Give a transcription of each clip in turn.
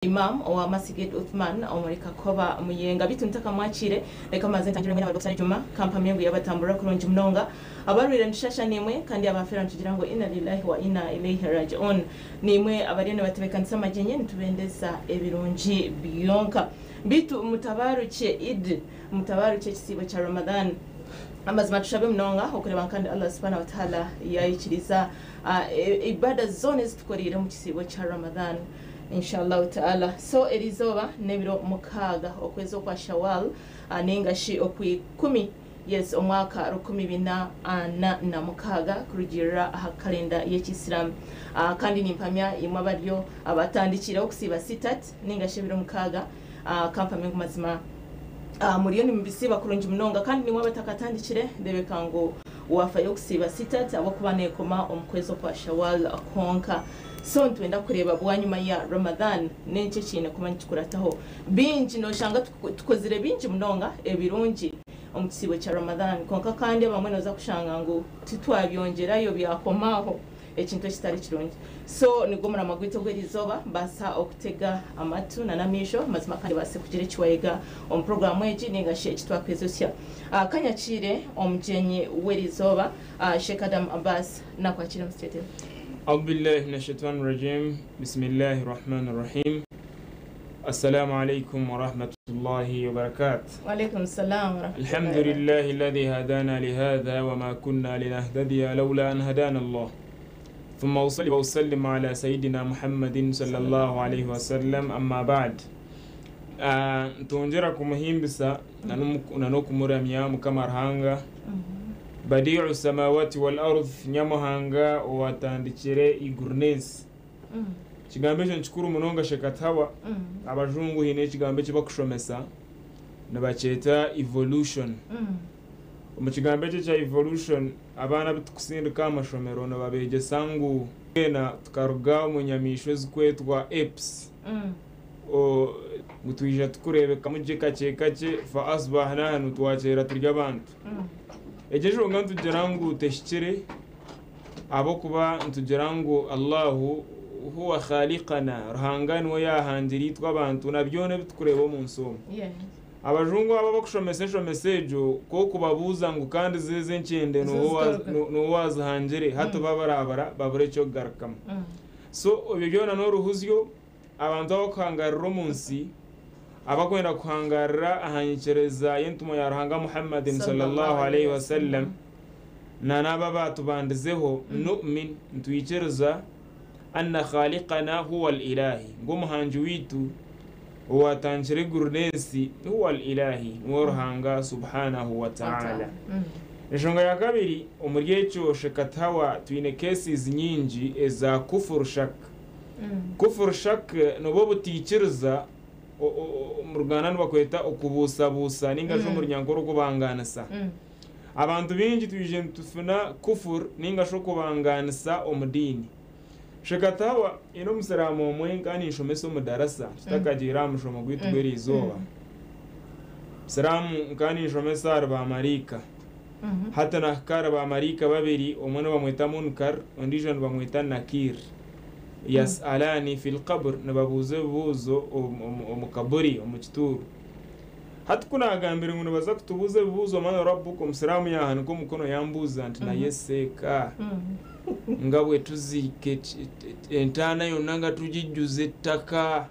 Imam owa Masigid Uthman omuri Kakoba Muyenga. Beitu ntakamwakiire, reka mbanze ntangire mbwenu abari Juma, kampamye ngu yabatamburira kurungi munonga. Abarwaire nitushasha naimwe kandi abafeera nitugira ngu Inna lillahi wa inna ilaihi raji'un. Naimwe abariyo nibatebeekanisa amagyenyi nitubendeza ebirungi byonka. Beitu mutabaarukye Eid, mutabaarukye ekisiibo kya Ramadhan. Amazima tushabe munonga okureeba ngu kandi Allah subhana wa ta'ala yaikiriza ibada zoona ezi tukoreire omu kisiibo kya Ramadhan. Inshallah ta'ala. So erizooba n'ebiro 6 okwezi okwa Shawwal ninga shi okwikumi yes omwaka 1446 kurugiirira aha kalenda y'ekisiraamu. Kandi nimpamya imwe abariyo abatandikiireho kusiiba sitat ninga shi ebiro 6 kampamye ngu mazima muriyo nimubisiiba kurungi munonga kandi nimwe abatakatandikire rebeka ngu waafayo kusiiba sitat ahabw'okuba neekoma omu kwezi okwa Shawwal kwonka. So nitwenda kureeba bwanyima ya Ramadhan n'enki ekiine kuba nikikurataho. Bingi noshanga tukozire bingi munonga ebirungi omu kisiibo kya Ramadhan kwonka kandi abamwe noza kushanga ngu titwabyongyerayo byakoma aho ekintu ekitari kirungi. So nigwo muramwa gwaitu ogw'erizooba baasa okutega amatu na n'amaisho mazima kandi obaase kugira eki wayega omu puroguraamu egi ninga shi eki twakwijutsya. Kanyakiire omugyenyi w'erizooba Sheikh Adam Abbas nakwakira omu studio. Audhu billahi mina shaitani rajim bismillahi rahmani rahim Assalamu alaikum warahmatullahi wabarakatuh. Walaikum salam warahmatullahi. Alhamdulillahi alladhi hadana lihadha wama kunna linahtadiya lawla an hadana Allah. Thumma usalli wa usallim ala sayyidina Muhammadin sallallahu alayhi wasallam amma ba'd. Nitwongyera kumuhimbisa na n'okumuramya Mukama Ruhanga Badi'u samawati wal ardh, Nyamuhanga owatandikire eiguru n'ensi. Ekigambo ekyo nikikuru munonga Shekatawa. Abajungu haine ekigambo eki bakushomesa nibakyeta evolution. Omu kigambo ekyo ekya evolution, abaana abu tukusindika aha mashomero nibabeegyesa ngu twena tukaruga omu nyamaishwa ezikwetwa apes. Ngu twija tukureebekamu gye kakye kakye fa asbahna hanu twakyera turi abantu. Egyo enshonga nitugira ngu tehikire ahabw'okuba nitugira ngu Allahu huwa khaliqana, Ruhanga niwe yaahangire itwe abantu na byona ebi turikureeba omu nsi omu. Abajungu abo abakushomesa enshomesa egyo ku orikubabuuza ngu kandi zo ezi enkyende n'oha owaazihangire hati babarabara babura eky'okugarukamu. So ebyo byona n'oruhuzyo. Abantu abarikuhangaarira omu nsi, abarikwenda kuhangaarira aha nyikiriza y'entumwa ya Ruhanga Muhammadin sallallahu alaihi wasallam na n'abo abaatubandizeho, nu'min, nitwikiriza, anna khaliqana huwa al-ilahi, ngu omuhangi waitu owaatangire eiguru n'ensi huwa al-ilahi, niwe Ruhanga subhanahu wa ta'ala. Enshonga ya kabiri, omuri ekyo shekatawa twine cases nyingi eza kufur shak. Kufur shak nibwo obutaikiriza, omu Ruganda nibakweta okubuusabuusa ninga shi omu Runyankore okubangaanisa. Abantu baingi twije nitufuna kufur ninga shi okubangaanisa omu diini. Shekatawa, haine omusiraamu omwe nkaba ninshomesa omu darasa tutakagiire aha mushomo gwaitu gw'eriizooba. Omusiraamu nkaba ninshomesa ahari baamaraika. Hati nahika ahari baamaraika babiri, omwe nibamweta Munkar, ondiijo nibamweta Nakir. Yas'alaani fil qabr, nibabuuza ebibuuzo omu kaburi, omu kituuro. Hati ku naagambire ngu nibaza kutubuuza ebibuuzo man rabbuka, omusiraamu yaahanika omukono yambuuza nti naye seeka, nga bwe tuziika entaana yona nga tugijjuza ettaka,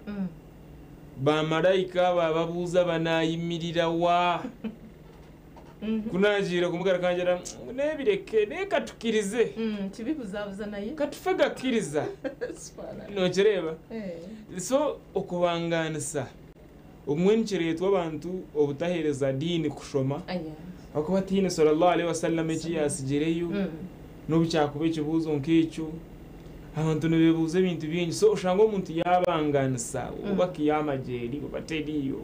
baamaraika abo ababuuza banaayimirira wa? Ku naagiire kumugaruka ngira ngu n'ebireke naye katukirize. Tibibuzabuza naye. Katufe gakiriza. Nokireeba? So okubangaanisa obumwe nikireetwa abantu obutaheereza diini kushoma ahakuba tihaine sallallahu alaihi wasallam eki yaatsigireyo n'obu kyakuba ekibuuzo nk'ekyo. Abantu nibeebuuza ebintu bingi so oshanga omuntu yaabangaanisa oba kiyaama gyeri oba teriyo.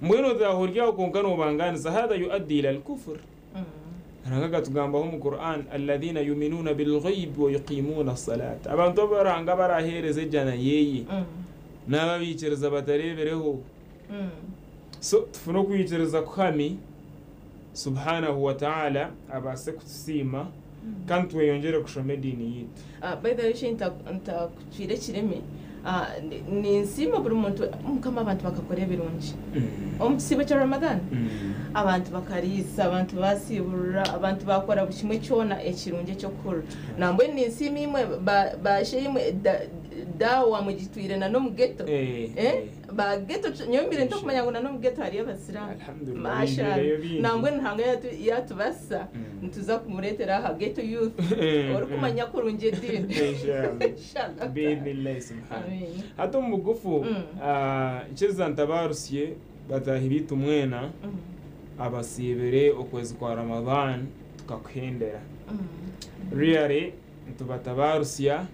Mbwenu otaaha ori aho kwonka noobangaanisa, haadha yuaddi ila al-kufr. Ruhanga akatugambaho omu Qur'an, alladhina yuminuuna bilghaibi wa yuqimuuna as-salaata. Abantu abu Ruhanga abaraaheereza ejjana yeeye, n'abo abaikiriza batareebireho. So tufune okwikiriza kuhami, Subhanahu wa Ta'ala abaase kutusiima kandi tweyongyere kushoma ediini yaitu. By the way shi ntakucwire ekirimi, Ninsiima buri muntu Mukama abantu bakakora ebirungi omu kisiibo kya Ramadhan. Abantu bakariisa, abantu basiiburura, abantu bakora buri kimwe kyona ekirungi eky'okuhurira. Nambwenu ninsiima imwe ba sheimwe daawa mugitwire na n'omu ghetto. Ba ghetto nyowe mbaire ntakumanya ngu na n'omu ghetto hariyo abasiraamu. Alhamdulillah, Mashallah. biijuireyo bingi. Nambwenu Ruhanga yatubasisa nituza kumureetera aha ghetto youth orikumanya kurungi ediini. Inshallah. Inshallah. Biidhnillahi subhana. Amiina. Hati omu bugufu, nkiriza ntabaarusye bataahi baitu mwena abasiibire okwezi kwa Ramadhan tukakuhendera. Really nitubatabaarusya,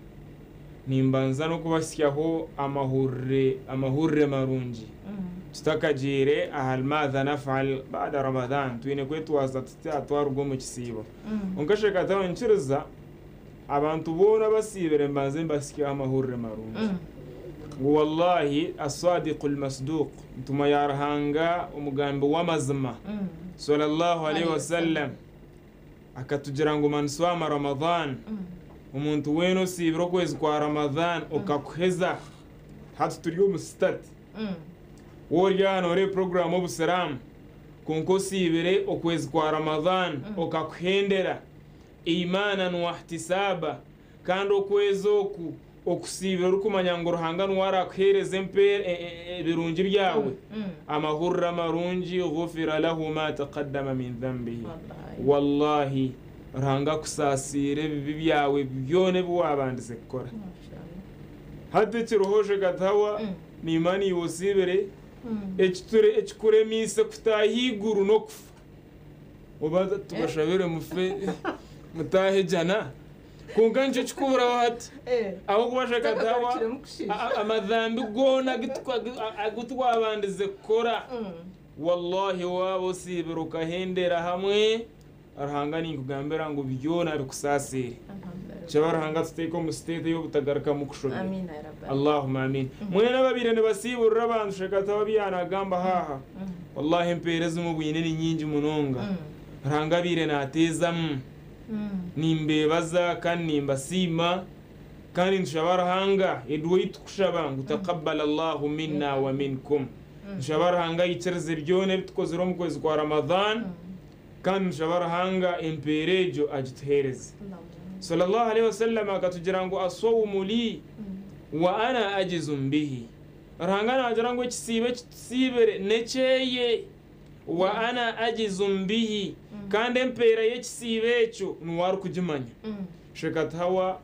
nimbanza n'okubahitsyaho amahurire amahurire marungi. Tutakagiire ahari maadha nafal baada Ramadhan, twine kwetwaza tuta twaruga omu kisiibo. Kwonka shekataho nkiriza abantu boona abasiibire mbanze mbahitsyeho amahurire marungi. Ngu wallahi aswadiqul masduq, entumwa ya Ruhanga omugambi w'amazima sallallahu alaihi wasallam akatugira ngu man swama Ramadhan, omuntu weena osiibire okwezi kwa Ramadhan okakuheza, hati turi omu sitati. Waaba ori aha nooreeba puroguraamu Obusiraamu, kwonka osiibire okwezi kwa Ramadhan okakuhendera, imanan wahtisaaba, kandi okwezi oku okusiibire orikumanya ngu Ruhanga niwe araakuheereza ebirungi byawe, amahurire amarungi, ghufira lahu ma taqaddama min dhanbihi. Wallahi Ruhanga akusaasiire ebibi byawe byona ebi waabandize kukora. Hati ekiriho Shekatawa, niimanya iwe osiibire, ekikuremiise kutaaha eiguru n'okufa. Oba tubashabire mufe mutaahe jana. Kwonka nikyo kikuburaho hati. Ahabw'okuba Shekatawa, amadhambi goona agu twabandize kukora, wallahi waaba osiibire okahendera hamwe, Ruhanga ninkugambira ngu byona abikusaasiire. Nshaba Ruhanga atuteeke omu state ey'obutagarukamu kushobya. Allahuma amiin. Mwena ababaire nibasiiburira abantu Shekatawa ebi yaanagamba haaha, wallahi empeera ezi mubwine ni nyingi munonga. Ruhanga abaire naateezamu. Nimbeebaza kandi nimbasiima kandi nitushaba Ruhanga eduwa ei tukushaba ngu taqabbala Allahu minna wa minkum. Nitushaba Ruhanga aikirize byona ebi tukozire omu kwezi kwa Ramadhan kandi nitushaba Ruhanga empeera egyo agituheereze. Sallallahu alaihi wasallam akatugira ngu aswaumu li wa ana ajizun bihi. Ruhanga naagira ngu ekisiibo eki tusiibire n'ekyeye wa ana ajizun bihi kandi empeera y'ekisiibo ekyo niwe arikugimanya. Shekatahawa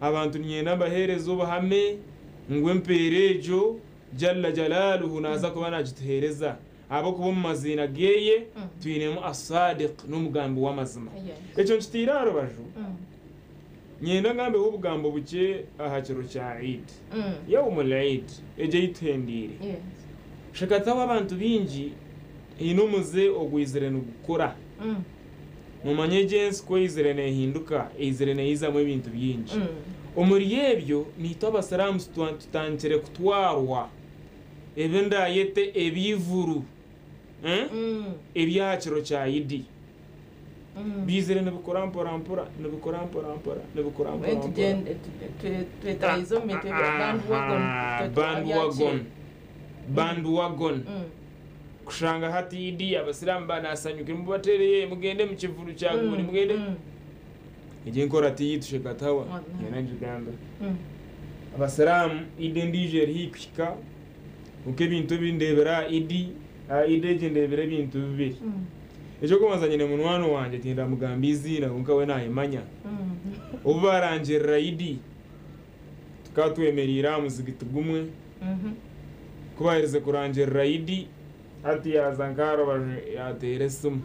abantu niinyenda mbaheereze obuhame ngu empeera egyo Jalla Jalaluhu naaza kuba naagituheereza ahabw'okuba omu maziina geeye twinemu As-Sadiq n'omugambi w'amazima. Ekyo nkitaire aha rubaju, niinyenda ngambeho obugambo bukye aha kiro kya Eid, Yawmul Eid, egyo ei tuhendeire. Shekataho abantu baingi haine omuze ogwizire nigukura. Noomanya egi ensi ku eizire neehinduka, eizire neeizamu ebintu bingi. Omuri ebyo, naitwe Abasiraamu tutandikire kutwarwa ebi ndaayete ebiivuru eby'aha kiro kya Idi. Biizire nibikura mpora mpora, nibikura mpora mpora, nibikura mpora mpora. Bandwagon. Bandwagon. Kushanga hati Idi Abasiraamu banasanyukire mubatereye mugende mu kivuru kya guri mugende. Egyo enkora tiyaitu Shekatawa nyena ngigambire. Abasiraamu Idi endiijo eri haihi kuhika kwonka ebintu ebi ndeebire aha Idi, aha Idi egi ndeebire ebintu bibiri. Eky'okubanza nyine munywani wangye tindamugamba eiziina kwonka we naayemanya. Obu baarangirira Idi tukaba twemereire aha muzigiti gumwe, ku baaherize kurangirira Idi, hati yaaza nk'aha rubaju yaateera esimu.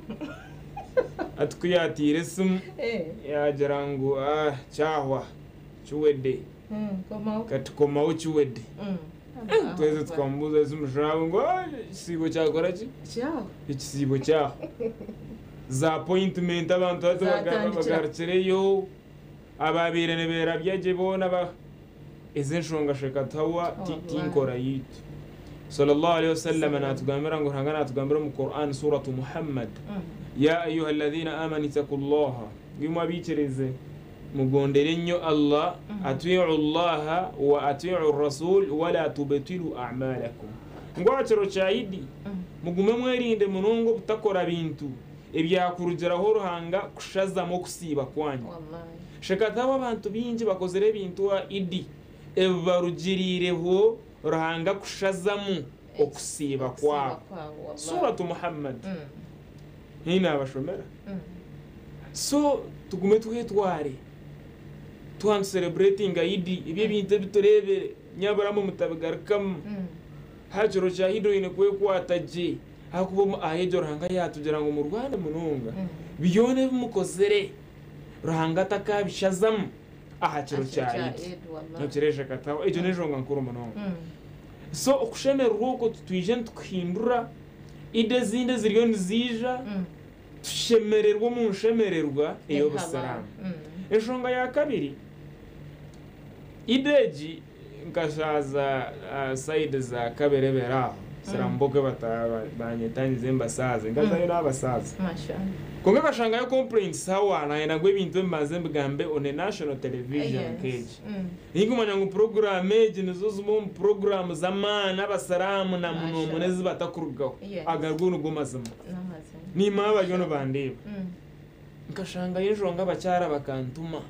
Hati ku yaataire esimu yaagira ngu ah kyahwa kiwede, kati komaho kiwede. Twaheza tukamubuuza esimu shaawe ngu ah ekisiibo kyakora ki? Ekisiibo kyahwa. Za appointment abantu hati bagarukireyo, abaabaire nibeerabya gye boona ba ezi enshonga shekatawa ti nkora yaitu. Sallallahu alaihi wasallam naatugambira ngu Ruhanga naatugambira omu Quran suratu Muhammad, ya ayuha alladhina amanu itaqullaha, ngu imwe abaikirize Mugondere nnyo Allah, Atii'u Llaha wa atii'u Rasul wala tubtilu a'malakum. Ngu aha kiro kya Idi, mugume mwerinde munonga obutakora bintu ebyakurugiraho Ruhanga kushazamu okusiiba kwanyu. Shekatabo abantu baingi bakozire ebintu aha Idi ebibarugiriireho Ruhanga kushazamu okusiiba kwabo. Suratu Muhammad. Haihi nabashomera. So tugume twetware twaba nitusereburetinga Idi, ebyo ebintu ebi tureebire nyabura mwe mutabigarukamu. Aha kiro kya Idi oine kwekwata gye ahakuba aha egyo Ruhanga yaatugira ngu murwane munonga, byona ebi mukozire Ruhanga atakaabishazamu aha kiro kya Idi. Nokireeba kataho? Egyo n'enshonga nkuru munonga. So okushemererwa okwo twije nitukuhindura Idi ezindi eziriyo niziija tushemererwe omu nshemererwa ey'Obusiraamu. Enshonga ya kabiri, Idi egi nkashaaza sayidi za Kaberebere aho, Siramboke banyeta nyize mbasaaze, nkazayo nabasaaza. Kwonka nkashangayo complaints hawa nayenda ngu ebintu ebi mbanze mbigambe on a national television nk'egi. Tinkumanya ngu puroguraamu egi nizo zimwe omu puroguraamu z'amaani Abasiraamu na munomuno ezi batakurugaho. Aga go nigo mazima. Niimanya bariyo nibandeeba. Nkashangayo enshonga abakyara bakantuma.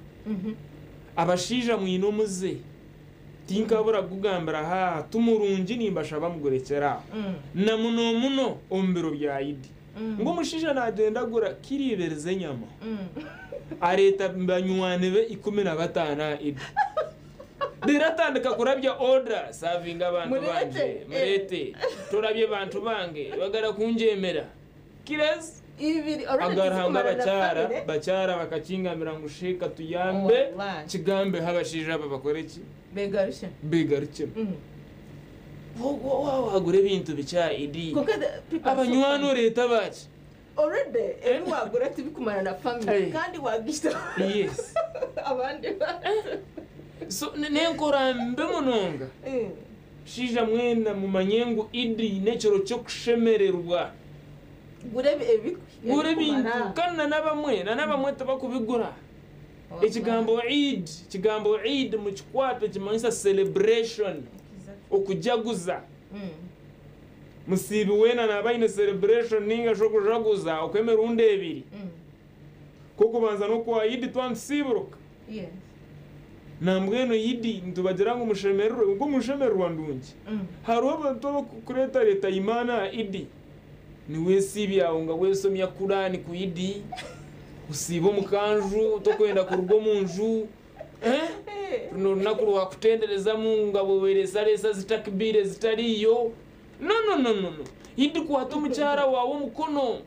Abashaija mwine omuze, tinkabura kugugambira haaha, ti murungi nimbashaba mugurekyere aho. Na munomuno omu biro bya Idi. Ngu omushaija naagyenda agura kiro ibiri z'enyama, areeta banywani be 15 aha Idi. Reero atandika kurabya oda, saavinga abantu bangye, mureete, torabye bantu bange, bagara kungyemera. Kiro ezi agaruha ngu abakyara, bakyara bakakingamira ngu shi katuyambe, kigambeho abashaija aba bakore ki? Begarukyemu. Waagura ebintu bikye aha Idi, abanywani oreeta abaki? Already ebi wagura tibikumara na family kandi wagishita abandi bantu. So n'enkora mbi munonga. Bashaija mwena mumanye ngu Idi n'ekiro ky'okushemererwa. Gura ebintu kandi na n'abamwe na n'abamwe tibakubigura. Ekigambo Eid, ekigambo Eid mukikwate nikimanyisa celebration, okujaguza. Musiibi weena naaba aine celebration ninga shi okujaguza okw'emirundi ebiri. Okw'okubanza n'okwa Eid twaba nitusiiburuka. Nambwenu Eid nitubagira ngu mushemererwe kwonka omu nshemererwa ndungi. Hariho abantu abakureetareeta Imaan aha Eid. Niwesiibya aho nga wesomya Kurani ku Idi, osiiba omu kanju, tokwenda kuruga omu nju, eh? Runo orunaku rwakutenderezamu nga bweweresareesa zi takbir ezitariyo. No no no no no. Idi kwata omukyara waawe omukono,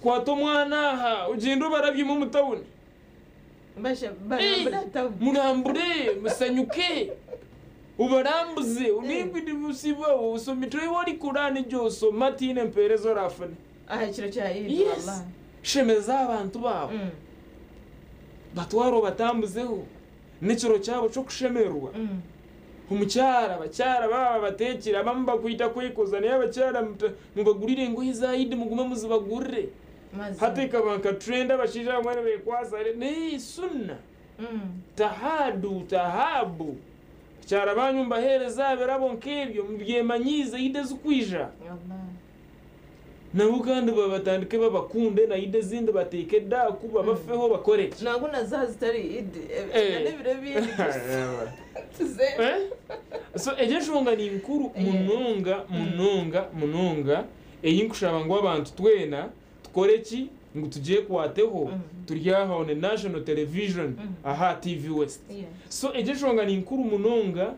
kwata omwana aha, ogyende obarabyemu omu tawuni. Murambure, musanyuke, obarambuze, onigwidibusibwa osome iwe ori Kurani gye osoma tihaine mpeera ezi orafune. Yes, shemeza abantu baawe, batware obatambuzeho, n'ekiro kyabo ky'okushemererwa. Omukyara, abakyara baaba babateekire, abamwe bakwita kwekuza naye abakyara mubagurire engoye za Idi mugume muzibagurire. Hati ekaba nka trend abashaija abamwe nibekwasa naye sunna tahadu tahabu bakyara banyu mubahereze aha birabo nk'ebyo mubyemanyiize Eid ezikwija nabo kandi babatandike babakunde na Eid ezindi bateeke edaaku babafeho bakoreki. Nangwa na zaaha zitari Eid n'ebiro ebindi tuze. So egyo enshonga ni nkuru munonga munonga munonga. Ei nkushaba ngu abantu twena tukore ki ngu tugyekwateho turi aha on national television aha TV West. So egyo enshonga ni nkuru munonga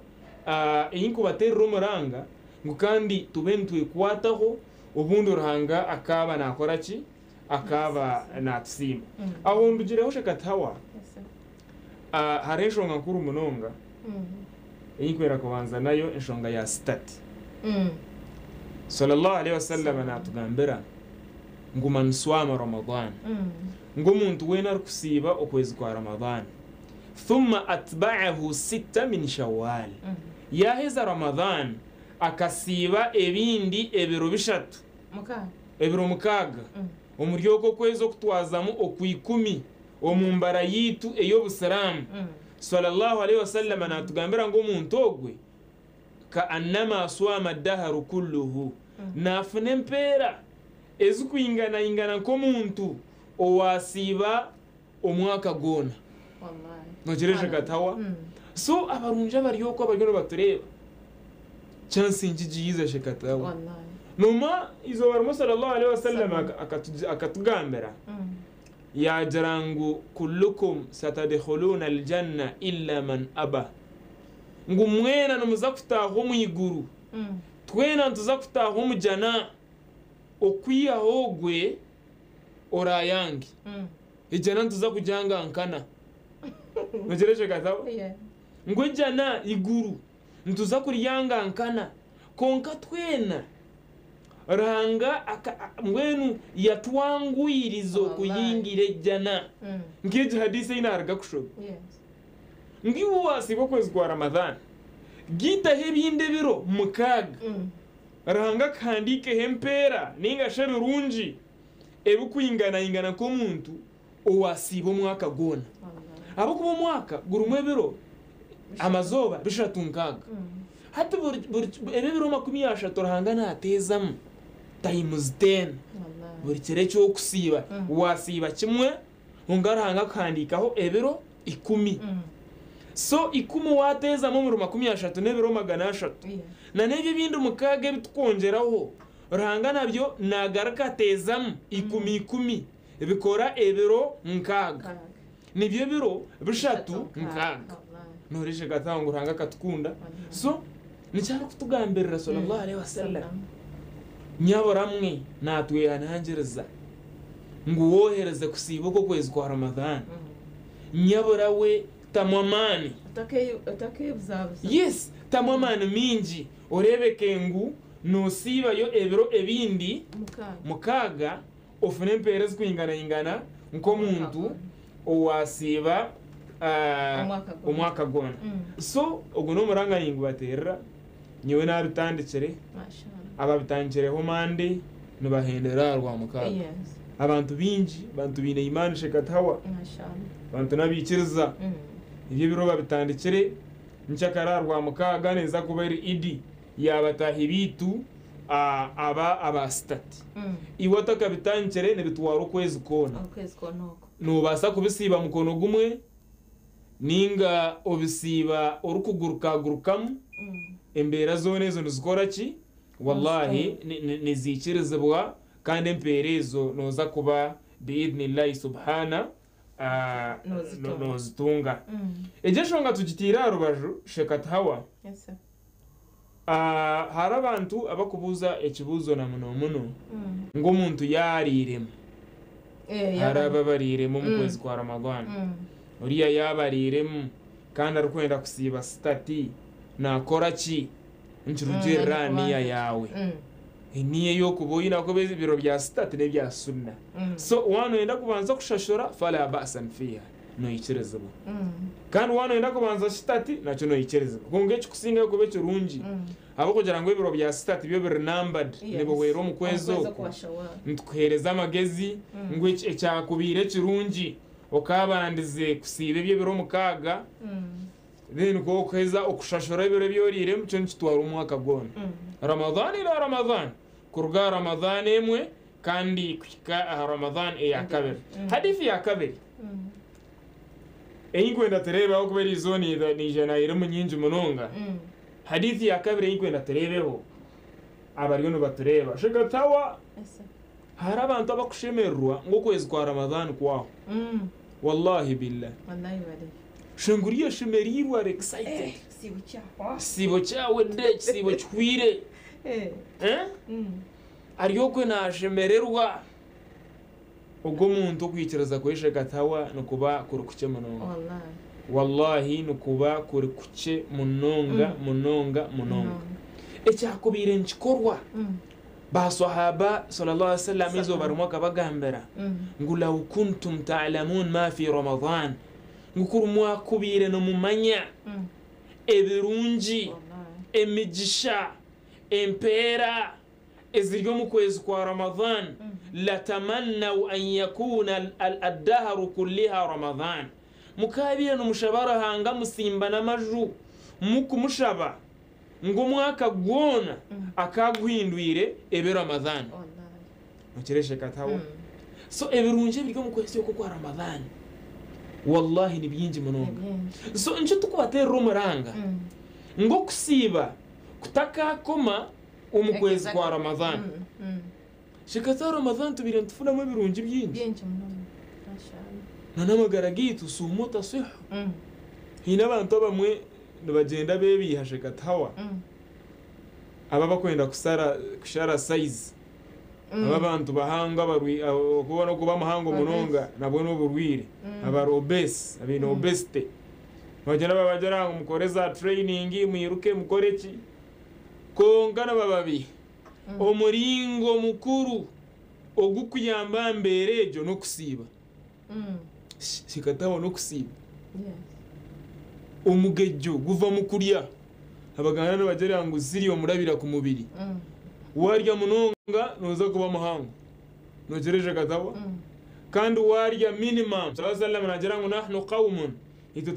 ei nkubaterera omuranga ngu kandi tube nitwekwataho obundi Ruhanga akaaba nakora ki? Akaaba natusiima. Aho ndugireho Shekatihawa hariho enshonga nkuru munonga ei nkwenda kubanza nayo enshonga ya sitati. Sallallahu alaihi wasallam natugambira ngu man swama Ramadhan, ngu omuntu weena arikusiiba okwezi kwa Ramadhan, thumma atba'ahu sitta min Shawwal, yaheza Ramadhan akasiiba ebindi ebiro bishatu, ebiro mukaaga, omuri okwo okwezi okutwazamu okwikumi. Omu mbara yaitu ey'obusiraamu, Swallallahu alaihi wasallama naatugambira ngu omuntu ogwe ka'annama swama daharu kulluhu, naafuna empeera ezirikwinganaingana nk'omuntu owaasiiba omwaka gwona. Noogira eshagatawa? So abarungi abari okwo abariyo nibatureeba, chance ngigiize shekatawa. Nooma eizooba rimwe sallallahu alaihi wasallam akatugambira yaagira ngu kullukum satadkhuluna aljanna illa man aba, ngu mwena nimuza kutaaha omu iguru, twena nituza kutaaha omu jana okwihaho ogwe oraayange. Ejana nituza kugyanga nkana. Nogira eshekatawa? Ngu ejana, iguru, nituza kuryanga nkana. Kwonka twena Ruhanga mbwenu yatwanguyiriza okuyingira ejjana. Nk'egi hadiisi ei naaruga kushoma. Ngu iwe waasiiba okwezi kwa Ramadhan, gaitaho ebindi ebiro mukaaga, Ruhanga akuhandiikeho empeera nainga shi ebirungi ebikwinganaingana nk'omuntu owaasiiba omwaka gwona. Ahabw'okuba omwaka gurimu ebiro, amazooba bishatu nkaaga. Hati buri ebi ebiro 30 Ruhanga naateezamu times ten buri kiro eky'okusiiba. Waasiiba kimwe kwonka Ruhanga akuhandiikaho ebiro ikumi. So ikumi waateezamu omuri 30 n'ebiro 300. Na n'ebyo ebindi mukaaga ebi tukwongyeraho, Ruhanga nabyo naagaruka ateezamu ikumi ikumi. Bikora ebiro nkaaga. Nibyo ebiro bishatu nkaaga. Nooreeba ata ngu Ruhanga akatukunda? So, nikyo arikutugambirira sallallahu alaihi wasallam. Nyabura mwe naatwehanangiriza ngu woohereze kusiiba okwo okwezi kwa Ramadhan. Nyabura we tamu amaani. Yes, tamu amaani maingi oreebeke ngu noosiibayo ebiro ebindi mukaaga ofune empeera ezikwinganaingana nk'omuntu owaasiiba omwaka gwona. So ogwo n'omuranga ningubateerera, nyowe naabitandikire, ababitandikireho Monday nibahendera aha Rwamukaaga. Abantu baingi, abantu baine imaani Shekatawa, abantu n'abaikiriza, ebyo ebiro babitandikire, nkyakara aha Rwamukaaga neeza kuba eri Idi ya bataahi baitu aba aba sitati. Iwe otakabitandikire nibitwara okwezi kwona. Noobaasa kubisiiba mukono gumwe nainga obisiiba orikugurukagurukamu. Embeera zoona ezo nizikora ki? Wallahi niziikirizibwa kandi empeera ezo nooza kuba biidhnillahi subhana noozitunga. Egyo enshonga tugiteire aha rubaju, Shekat Hawa. Hariho abantu abarikubuuza ekibuuzo na muno muno ngu omuntu yaariiremu. Hariho abo abariiremu omu kwezi kwa Ramadhan. Oriya yaaba ariiremu kandi arikwenda kusiiba sitati naakora ki? Nikirugiirira aha niya yaawe. Eniya ei orikuba oine ahakuba ebiro bya sitati n'ebya sunna. So waaba nooyenda kubanza kushashura fala ba'san fiiha. Noikirizibwa. Kandi waaba nooyenda kubanza sitati, nakyo noikirizibwa. Kwonka ekirikusingayo kuba ekirungi, ahabw'okugira ngu ebiro bya sitati byo biri numbered, nibihwera omu kwezi okwo, nitukuheereza amagezi ngu ekyakubaire ekirungi okaabandize kusiiba eby'ebiro mukaaga, then ku orikuheza okushashura ebiro ebi oriiremu, kyo nikitwara omwaka gwona. Ramadhan ila Ramadhan, kuruga aha Ramadhan emwe kandi kuhika aha Ramadhan eya kabiri. Hadithi ya kabiri ei nkwenda tureebe ahabw'okuba eri izooba naija naayerimu nyingi munonga. Hadithi ya kabiri ei nkwenda tureebeho abariyo nibatureeba. Shekatawa hariho abantu abakushemererwa ngu okwezi kwa Ramadhan kwahwa. Wallahi billah. Shanga oriyo ashemereirwe ari excited. Ekisiibo kyahwedde, ekisiibo kihweire. Eh? Ari okwe naashemererwa. Ogwo omuntu okwikiriza kwe Shekatawa nikuba kuri kukye munonga. Wallahi nikuba kuri kukye munonga munonga munonga. Ekyakubaire nikikorwa ba Swahaba sallallahu alaihi wasallam eizooba rimwe akabagambira ngu law kuntum ta'lamun ma fi Ramadhan ngu kuri mwakubaire nimumanya ebirungi, emigisha, empeera, Eziri omu kwezi kwa Ramadhan, latamannaw an yakuna ad-dahru kulliha Ramadhan. Mukaabaire nimushaba Ruhanga musimba n'amaju mukumushaba ngu omwaka gwona akaaguhindwire ebe Ramadhan. Nokireesheka tawa? So ebirungi ebiri omu kwezi oku okwa Ramadhan wallahi ni bingi munonga. So nikyo turikubateerera omuranga ngu okusiiba kutakaakoma omu kwezi kwa Ramadhan. Sheka ta Ramadhan tubaire nitufunamu ebirungi bingi. Bingi munonga. Mashallah. Na n'amagara gaitu suumu tasihu. Haine abantu abamwe nibagyenda beebiiha sheka tihawa. Aba abakwenda kusara kushara size. Aba abantu bahango abarwi okuba n'okuba muhango munonga nabwo n'oburwaire. Abari obese, abaine obesity. Nibagyenda babagira ngu mukore za training, mwiruke mukore ki. Kwonka nibababiiha. Omuringo mukuru ogukuyamba aha mbeera egyo n'okusiiba. Shekataho n'okusiiba. Omugejjo guva mu kurya. Abaganda nibagira ngu zirya omurabira ku mubiri. Warya munonga nooza kuba muhango. Nogira shekataho? Kandi warya minimum. Sallallahu sallam naagira ngu nahnu qawmun. Itwe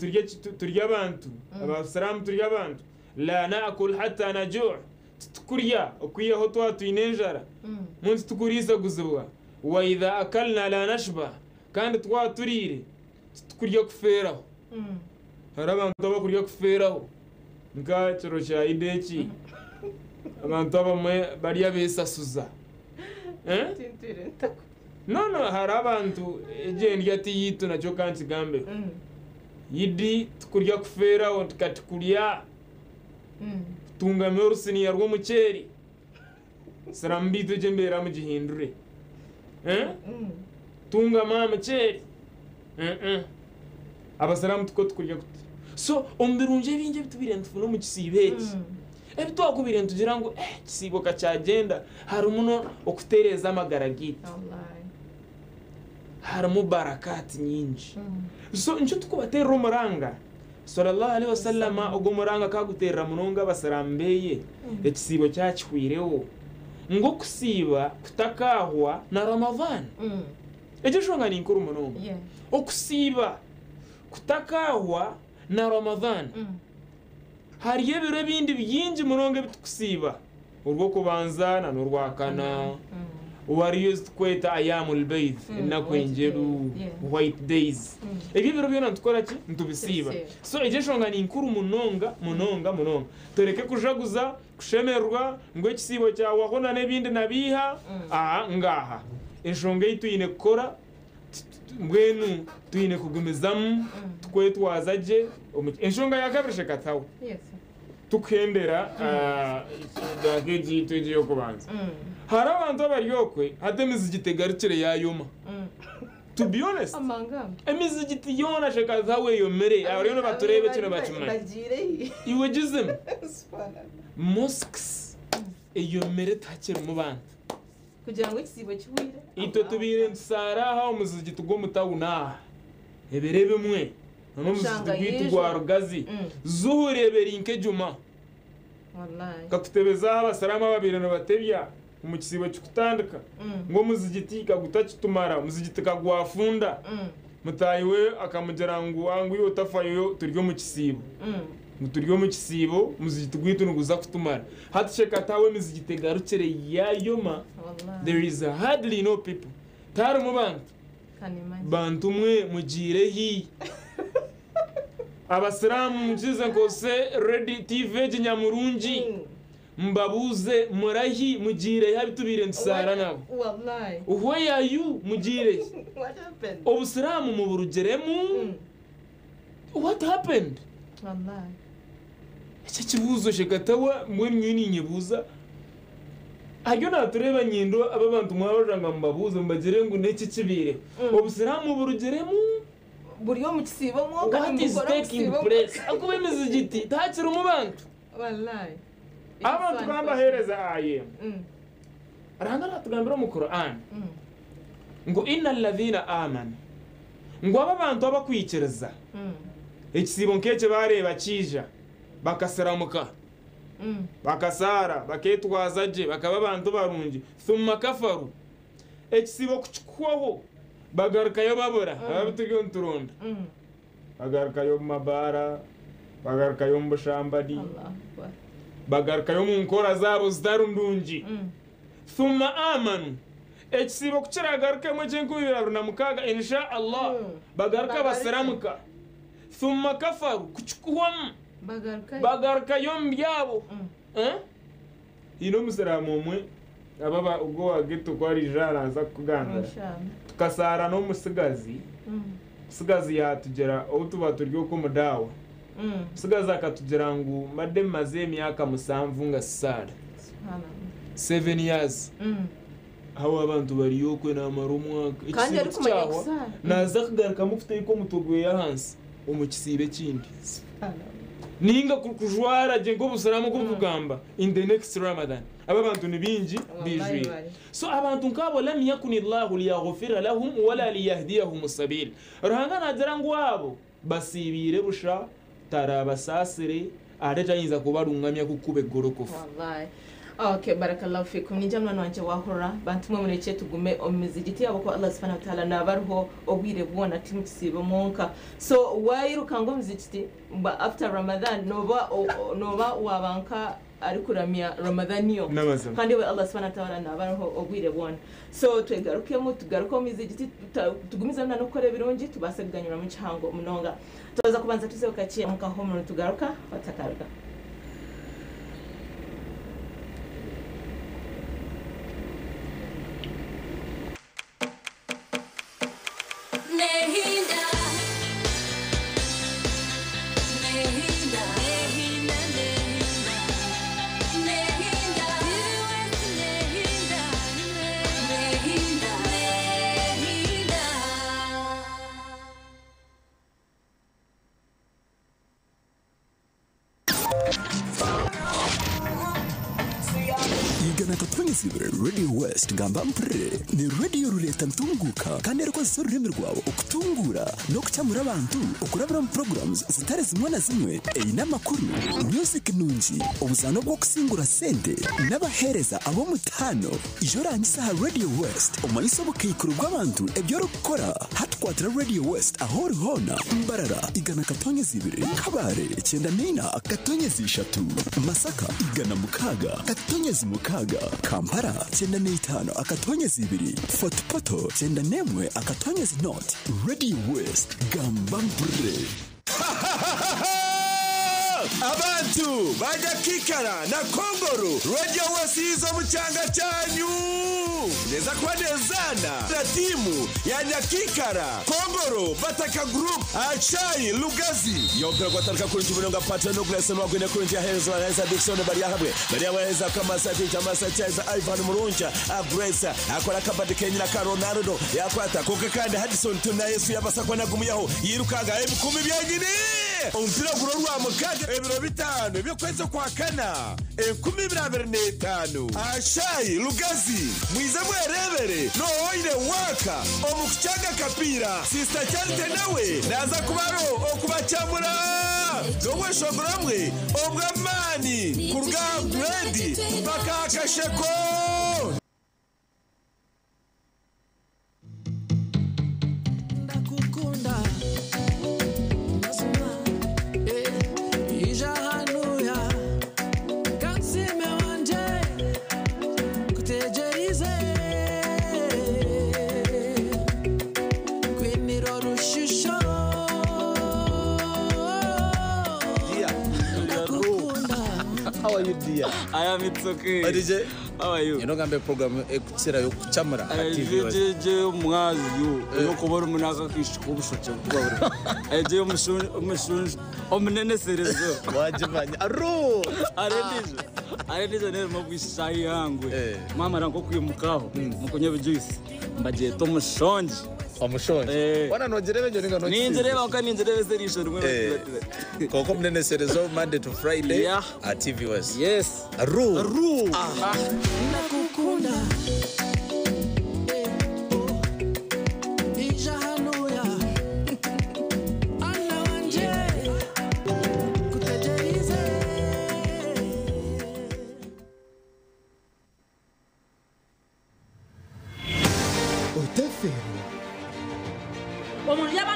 turi abantu, Abasiraamu turi abantu. La na'kul hatta naju'. Titukurya okwihaho twaba twine enjara. Mbwenu titukuriisaguzibwa. Wa idha akalna la nashba. Kandi twaba turiire, titukurya kufeeraho. Hariho abantu abakurya kufeeraho. Nka kiro kya Idi eki, abantu abamwe barya beesasuza. Eh? No, no, hariho abantu egyo endya ti yaitu nakyo ka nkigambeho. Idi tikurya kufeeraho nti kati kurya kutungame orusiniya rw'omuceeri. Siramu beitu egyo embeera mugihindure. Eh? Tungama aha muceeri. Abasiraamu tikwo tukurya kuti. So omu birungi ebingi ebi tubaire nitufuna omu kisiibo eki, ebi twakubaire nitugira ngu eh ekisiibo ka kyagyenda, harimu n'okutereeza amagara gaitu. Harimu barakaati nyingi. So nikyo turikubateerera omuranga. Sallallahu alaihi wasallam ogwo omuranga akaguteerera munonga abasiraamu beye ekisiibo kyakihwireho. Ngu okusiiba kutakaahwa na Ramadhan. Egyo enshonga ni nkuru munonga. Okusiiba kutakaahwa na Ramadhan. Hariyo ebiro ebindi bingi munonga ebi tukusiiba. Orw'okubanza na n'orwakana. Hariyo ezi tukweta Ayaamul Baidh, enaku enjeru, white days. Ebyo ebiro byona nitukora ki? Nitubisiiba. So egyo enshonga ni nkuru munonga munonga munonga. Tureke kujaguza, kushemererwa ngu ekisiibo kyahwaho na n'ebindi nabiiha. Aha ngaaha. Enshonga ei twine kukora mbwenu twine kugumizamu tukwetwaza gye. Enshonga ya kabiri shekataho. Tukuhendera egi yaitu egi ey'okubanza. Hariho abantu abari okwe hati emizigiti egarukire yaayoma. To be honest, emizigiti yoona shekataho eyomire. Abariyo nibatureeba ekyo nibakimanya. Iwe gizemu. Mosques eyomire tihakirimu bantu. Kugira ngu ekisiibo kihwire. Itwe tubaire nitusaara aha omu muzigiti gw'omu tawuni aha ebiro ebimwe n'omuzigiti gwaitu gwa Rugazi. Zuhuri eba eri nk'ejuma. Nkakutebeza aha abasiraamu ababaire nibatebya omu kisiibo kikutandika ngu omuzigiti kagutakitumara, omuzigiti kagwafunda. Mutaahi we akamugira ngu ngu iwe otafayo turi omu kisiibo. Ngu turi omu kisiibo, omuzigiti gwaitu niguza kutumara. Hati shekataho emizigiti egarukire yayoma, there is hardly no people. Tiharimu bantu. Bantu mwe mugiire hi? Abasiraamu mukize nkozese radio TV egi nyamurungi mbabuuze murahi mugiire hi abu tubaire nitusaara nabo? Where are you mugiire hi? Obusiraamu muburugiremu? What happened? Eki ekibuuzo shekatawa mbwenu nyowe ninyebuuza hariyo natureeba nyindo aba abantu mwabarora nga mubabuuze mubagire ngu n'eki ekibaireho obusiraamu burugiremu? Buri omu kisiibo mwonka What is nimukora taking omusiibo place? Ahakuba emizigiti tihakirimu bantu. Wallahi. Abantu kambaheereza aya emwe. Ruhanga natugambira omu Quran ngu inna alladhina amanu ngu abo abantu abakwikiriza ekisiibo nk'eki bareeba kiija bakasiramuka. Bakasaara, bakeetwaza gye, bakaba abantu barungi. Thumma kafaru. Ekisiibo kukikuhwaho, bagarukayo babura. Aba turiyo nituronda. Bagarukayo omu mabaara, bagarukayo omu bushambani, bagarukayo omu nkora zaabo zitari ndungi. Thumma amanu. Ekisiibo kukiragarukemu eky'enkumi ibiri abiri na mukaaga, insha Allah, bagaruka basiramuka. Thumma kafaru, kukikuhwamu, bagarukayo omu byabo. Haine omusiraamu omwe, aba ogwo owa ghetto ku ariija araza kukugambira. Tukasaara n'omutsigazi, omutsigazi yaatugira obu tuba turi okwo omu daawa, omutsigazi akatugira ngu mbadde mmaze emyaka 7 nga sisaara. 7 years. Aho abantu bari okwe naamara omwaka. Kandi Ekisiibo arikumanya kukyahwa, kusaara. naaza kugarukamu kuteeka omutwe gwe ahansi omu kisiibo ekindi. Ninga kujwara gye nk'obusiraamu oku burikugamba in the next Ramadan. Aba abantu ni baingi Wallahi baijwire. bari. So abantu nk'abo lam yakuni Allahu liyaghfira lahum wala liyahdiyahum sabil. Ruhanga naagira ngu abo basiibiire busha, tarabasaasire, ate tayinza kubarungamya kukuba egorokofu. Wallahi. Okay, barakallahu fikum. Ninja mwana wanje wahurira, bantu mwe murekye tugume omu mizigiti yabo ko Allah subhanahu wa ta'ala nabariho obwire bwona timukisiibe mwonka. So wairukanga omu muzigiti after Ramadan noba wabanka arikuramya Ramadan yo. N'amazima. Kandi we Allah subhanahu wa ta'ala nabariho obwire bwona. So twegarukemu, tugaruke omu mizigiti, tugumizemu na n'okukora ebirungi, tubaase kuganyurwamu kihango munonga. Twaza kubanza tuzeho kakye omu kahumuro tugaruka batakaruga. Nehinda. Nehinda. Nehinda, nehinda. Nehinda. Nehinda. Nehinda. Nehinda. Igana katwengezibire Radio West ngamba mpurire ni radio rureta ntunguka kandi erikozesa orurimi rwawe okutungura n'okucyamura abantu okurabira mu programs zitari zimwe na zimwe eine amakuru, music nungi, obuzaano bw'okusingura sente n'abaheereza ab'omutaano. Ijo orangisa aha Radio West omanyise obukaikuru bw'abantu ebyo orikukora. Hatukwatira Radio West aho ori hoona. Mbarara igana katonyezi ibiri, Kabare 94 katonyezi 3, Masaka igana 6 katonyezi 6, Kampala 95 akatonyezi 2, Fort Portal 91 akatonyezi not. Radio West gamba mpurire. Abantu bajya kikara na Kongoro, Radio West izo mu cyanga cyanyu neza kuba nezana na timu ya Nyakikara Kongoro Bataka Group Achayi Lugazi yompera gwatarika kuri Jubino Patra no Grace no Gwene kuri Heza Heza Dickson bari hamwe bari heza Kamasa Kamasa Cheza Ivan Murunja a Grace akora kabadi Kenya ka Ronaldo yakwata koka kandi Hudson tuna Yesu yabasakwa nagumuyaho yirukanga ebikumi byanyine umupira gurorwa mukade ebiro 5 by'ukwezi kwa kana 2025 Ashayi Lugazi mwize mwerebere nohoire waka omukucaga kapira Sister Charite nawe naza kubaro okubacamura n'obweshongoro obw'amaani kuruga grade mpaka akasheko. Ndakukunda mazima, ija hanuya kansime wanje kutegerize kwiniro rushusho. Ndakukunda. How are you, dear? I am, it's okay. Oh, DJ? How are you? Ino gambe program ekutsira yokuchamura ha TV West. Je mwazi yo yokubona umunaka kishika ubushoke bwa buri. Je umushunju omuneneserezo. Wajimanya. Aro. Arendije. Arendije nero mabwishayi yangwe. Eh. Mama rango kwimukaho mukunye juice. Mbaje to mushonje. Omushonje. Eh. Wana nojerebe njo ninga nochisize. Ninjereba uka ninjerebe serisho rimwe. Eh. Koko mneneserezo Monday to Friday Yeah. at TV West. Yes. Aro. Ru. Ndakukunda. Oh. Ija hanuya. Ana wanje. Kutegerize.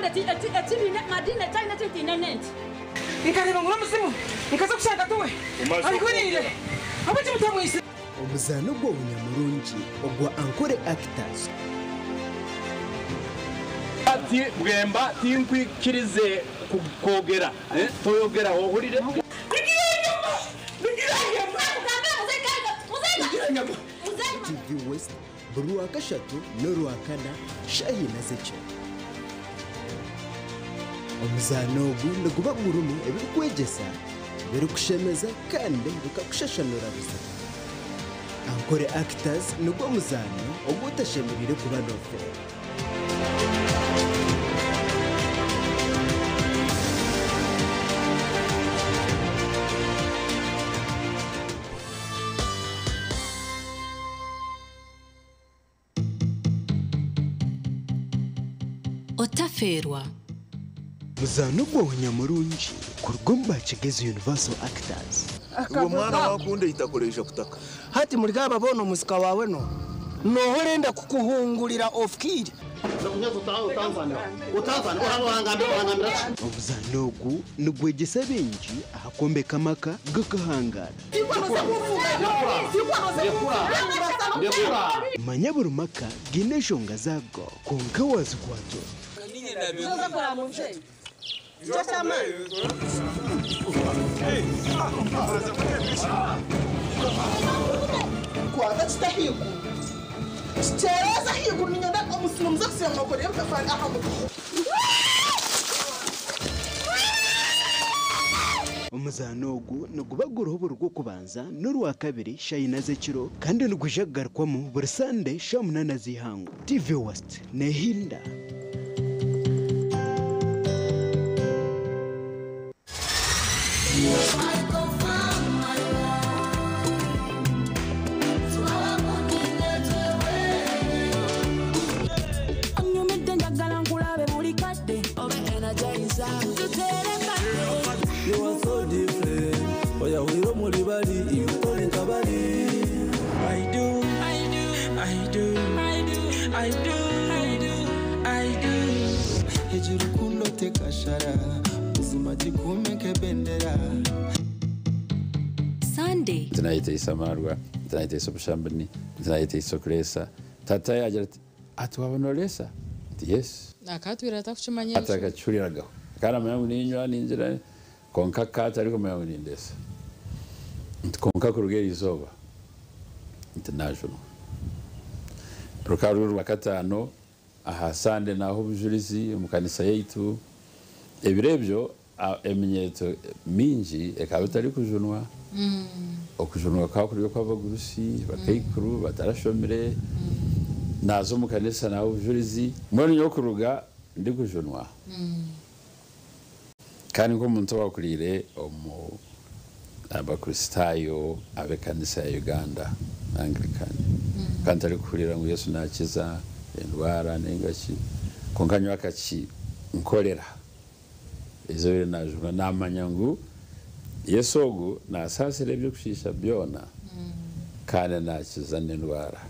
kandi ekibiina madiini ekyalina ekitiina nenti. Nkareba ngura omuzimu nkaza kushanga tuwe arihuriire abakimutamwise. Omuzaano gw'obunyamurungi ogwa Ankole Actors. Ati bwemba tinkwikirize kwogera toyogera ohurire. TV West buri wa kashatu n'orwa kana shahina zekiro. Omuzaano ogu niguba gurimu ebirikwegyesa, birikushemeza kandi bikakushashanura buzima. Ankole Actors nigwo muzaano ogutashemereire kuba nofeera. Otaferwa. Muzaano gw'obunyamurungi kuruga omu Bakigezi Universal Actors. Uwo mwana wakunda itakoresha kutaka. Hati muri gaba bona omusika wawe no nohorenda kukuhungurira ofkiri. Omuzaano ogu nigwegyesa bingi aha kwombeka amaka gakahangara. Manya buri maka gaine enshonga zaago kwonka wazikwata. Kwata kitahiku kitereza higuru ninyenda omusino muze kusiba mwakore y'amatafari aha mutwe. Omuzaano ogu niguba guriho buri rw'okubanza n'orwa kabiri shayina z'ekiro kandi nigwija kugarukwamu buri Sande sha 8 z'ihangu. TV West nehinda. Onyumidde njagala nkulabe buli kadde obe energizer tuterekadde. You are so different. Oya wiro muri bari iutore kabari. I do, I do, I do, I do, I do, I do, I do. Hejuru kundo tekashara ubuzima gikumeke bendera. Sunday. Tinayiteisa amarwa, tinayiteisa obushambani, tinayiteisa okuresa. Tata yagira ati ati wabona oresa? Nti yes. Akatwira atakukimanya. Atakacuriraga. Kandi amanya ngu ninywa ningira konka kata ariko amanya ngu nindesa. Nti konka kuruga eri izooba nti najunwa. Rukaba ruri orwa kataano aha Sande naho obujurizi omu kanisa yaitu. Ebiro ebyo eminyeeto mingi ekaba etarikujunwa. Okujunwa kukaba kuri okw'abagurusi bakaikuru batarashomire. Naza omu kanisa naho obujurizi mbwenu nyowe kuruga ndikujunwa. Kandi nk'omuntu owakuriire omu abakristaayo ab'ekanisa ya Uganda Anglican. Kandi tarikuhurira ngu Yesu nakiza endwara nengaki konka nyowe akakinkorera. Eizooba najunwa namanya ngu Yesu ogu nasaasira ebyokushiisha byona kandi nakiza n'endwara.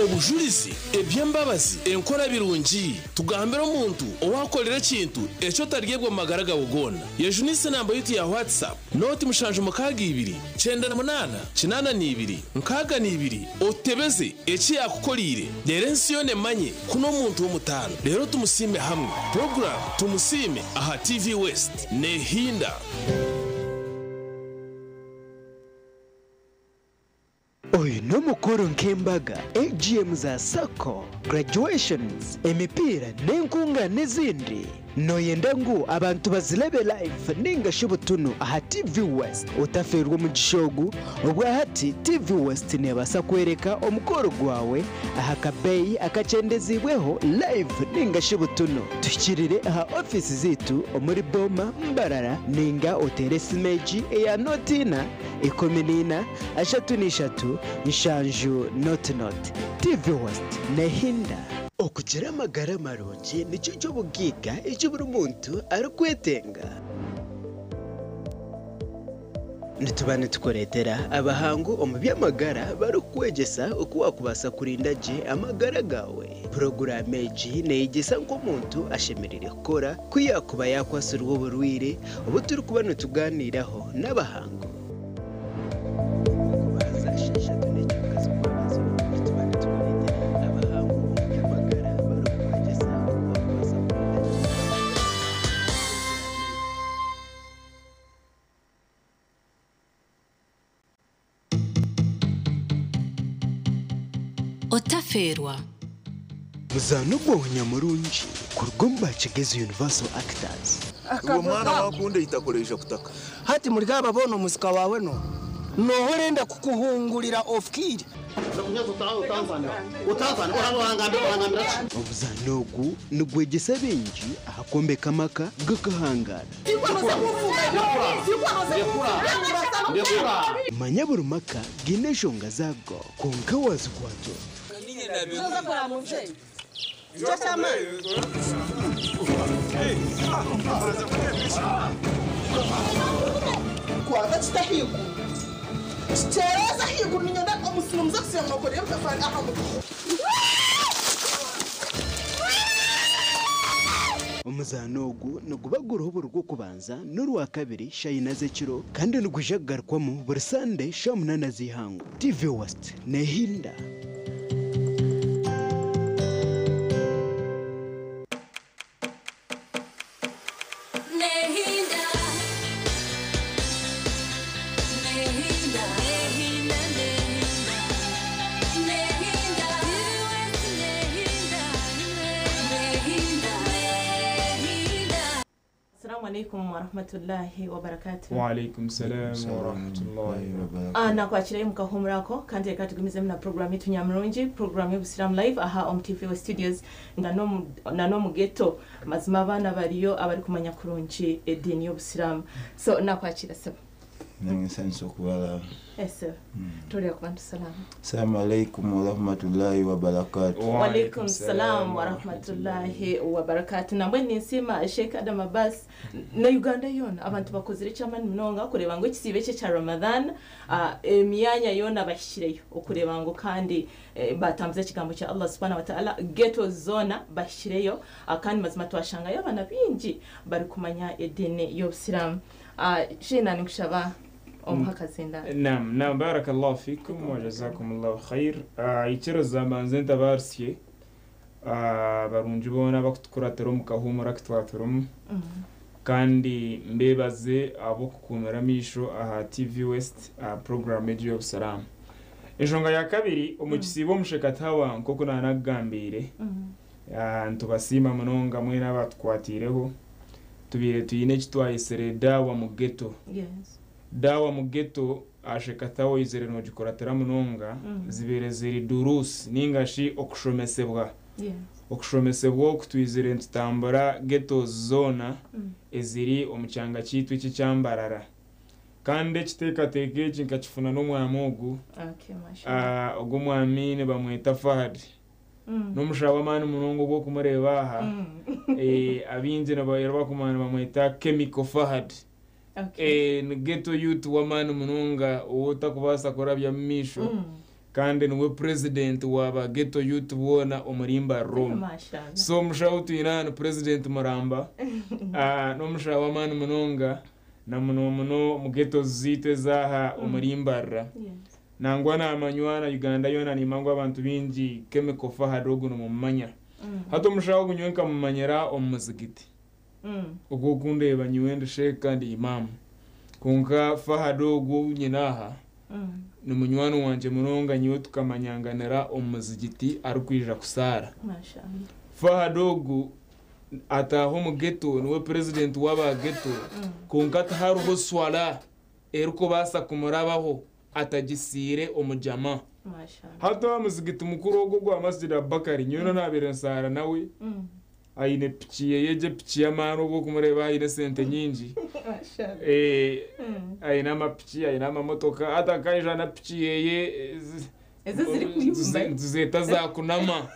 Obujulizi eby'embabazi enkora birungi tugambire omuntu owakorera ekintu ekyo otaryebwa mu magara gawe goona. Yejunise enamba yitu ya WhatsApp noti 762 98 82 62 otebeze eki yakukoriire reero ensi yoona emanye kuno omuntu w'omutaano. Reero tumusiime hamwe. Program Tumusiime aha TV West nehinda. Oyu n'omukoro nk'embaga, AGM za SACCO, graduations, emipiira n'enkunga n'ezindi. Noyenda ngu abantu bazirebe live ninga shi butunu aha TV West. Otaferwa omugisha ogu, obwahati TV West neebasa kwereka omukoro gwawe aha kabeeyi akakyendezibweho live ninga shi butunu. Tuhikirire aha ofisi ziitu omuri Boma Mbarara ninga otere esimu egi eya noti ina ikumi n'ina ashatu n'ishatu nshanju noti noti. TV West nehinda. Okugira amagara marungi nikyo ky'obugiiga eki buri muntu arikwetenga. Nituba nitukureetera abahangu omu by'amagara barikukwegyesa oku waakubaasa kurinda gye amagara gaawe. Puroguraamu egi neeyegyesa nk'omuntu ashemereire kukora ku yaakuba yaakwatsirwe oburwaire obu turikuba nitugaaniiraho n'abahangu. Otafeerwa. Muzaano gwawe nyamurungi kuruga omu ba Kigezi Universal Actors. Uwo mwana wakunda eitaka oraija kutaka. Hati muri aba boona omusika waawe n'oha? N'oha orenda kukuhungurira ofikiire? Omuzaano ogu nigwegyesa baingi aha kwombeka amaka g'akahangaara. Manya buri maka gaine enshonga zaago kwonka waazikwatwa. Kwata kita ahaiguru kitereeza ahaiguru niinyenda omusiri muze kusiiba mwakorera ebitafaari aha mutwe. Omuzaano ogu niguba guriho buri Rwokubanza n'Orwakabiri shaaha ina z'ekiro kandi nigwija kugarukwamu buri Sande shaaha munaana z'eihangwe. TV West neehinda. Nehinda, nehinda, nehinda, nehinda, nehinda, nehinda, nehinda. Assalamu alaikum warahmatullahi wabarakatuh. Waalaikum salam warahmatullahi Nakwakirayo mukahumurako kandi reka tugumizemu na program yitu nyamurungi, program y'Obusiraamu Live aha omu TV we Studios nga na n'omu ghetto. Mazima abaana bariyo abarikumanya kurungi ediini y'Obusiraamu. So nakwakira sebo. Nange nsanyuse okubalaba. Yes sir. Tolera ku bantu salaamu. Assalamu alaikum warahmatullahi wabarakatuh. Walaikum salam warahmatullahi wabarakatuh. Nambwe ninsiima Sheikh Adam Abbas na Uganda yoona abantu bakozire ekyamaani munonga kureeba ngu ekisiibo eki ekya Ramadhan, emyanya yoona bahikireyo okureeba ngu kandi batambuza ekigambo kya Allah subhanahu wa ta'ala, ghetto zoona bahikireyo, kandi mazima twashangayo abaana baingi barikumanya ediini y'Obusiraamu. Sheikh, ninkushaba omuha akazinda. Naam, naam, barakallahu fikum wa jazakumullahu khair. Ikiro zamanze ntabarsye barungi boona bakutukuratira omu kahuumura aku twaturimu, kandi mbebaze ab'okukuumira amaisho aha TV West aha program egi y'Obusiraamu. Enshonga ya kabiri, omu kisiibo omushekatawa nk'oku naanakugambiire, nitubasiima munonga mwena abatukwatiireho. Tubaire twine eki twayesire Dawa mu Ghetto. Dawa mu Ghetto ashekatawa oyizire noogikuratira munonga, zibaire ziri durusi ninga shi okushomesebwa. Okushomesebwa oku twizire nitutambura ghettos zoona eziri omu kyanga kyaitu eki ekyambarara. Kandi ekiteekateeko eki nkakifuna n'omwami ogu. Okay, mashallah. Ogu omwami nibamweta Fahad. N'omushaho w'amaani munonga ogw'okumureeba aha. Abaingi nibabaire bakumanya nibamweta Chemical Fahad. Ni ghetto youth w'amaani munonga ou otakubaasa kurabya mu maisho. Kandi niwe president wa ba ghetto youth boona omuri Mbarara. Mashallah. So omushaho twine aha ni president muramba. N'omushaho w'amaani munonga na muno muno omu ghettos zaitu ez'aha omuri Mbarara. Nangwa namanywa na Uganda yoona, nimanya ngu abantu baingi Chemical Fahad ogu nimumumanya. Hati omushaho ogu nyowe nkamumanyira omu muzigiti. Ogu okundeeba nyowe ndi sheikh kandi imam. Kwonka Fahad ogu ou nyine aha ni munywani wangye munonga, nyowe tukamanyanganira omu muzigiti arikwija kusaara. Mashallah. Fahad ogu ataaha omu ghetto, niwe president w'aba ghetto, kwonka tihariho swala erikubaasa kumurabaho atagisiire omu jama. Mashallah. Hati aha muzigiti mukuru ogu ogwa Masjid Abubakari, nyowe naabaire nsaara nawe, aine piki ye egyo epiki y'amaani ogw'okumureeba aine esente nyingi. Mashallah. Aine amapiki, aine amamotoka, hati akaija na piki yeye Ezo ziri kuyumba. Tuzeeta za kunama.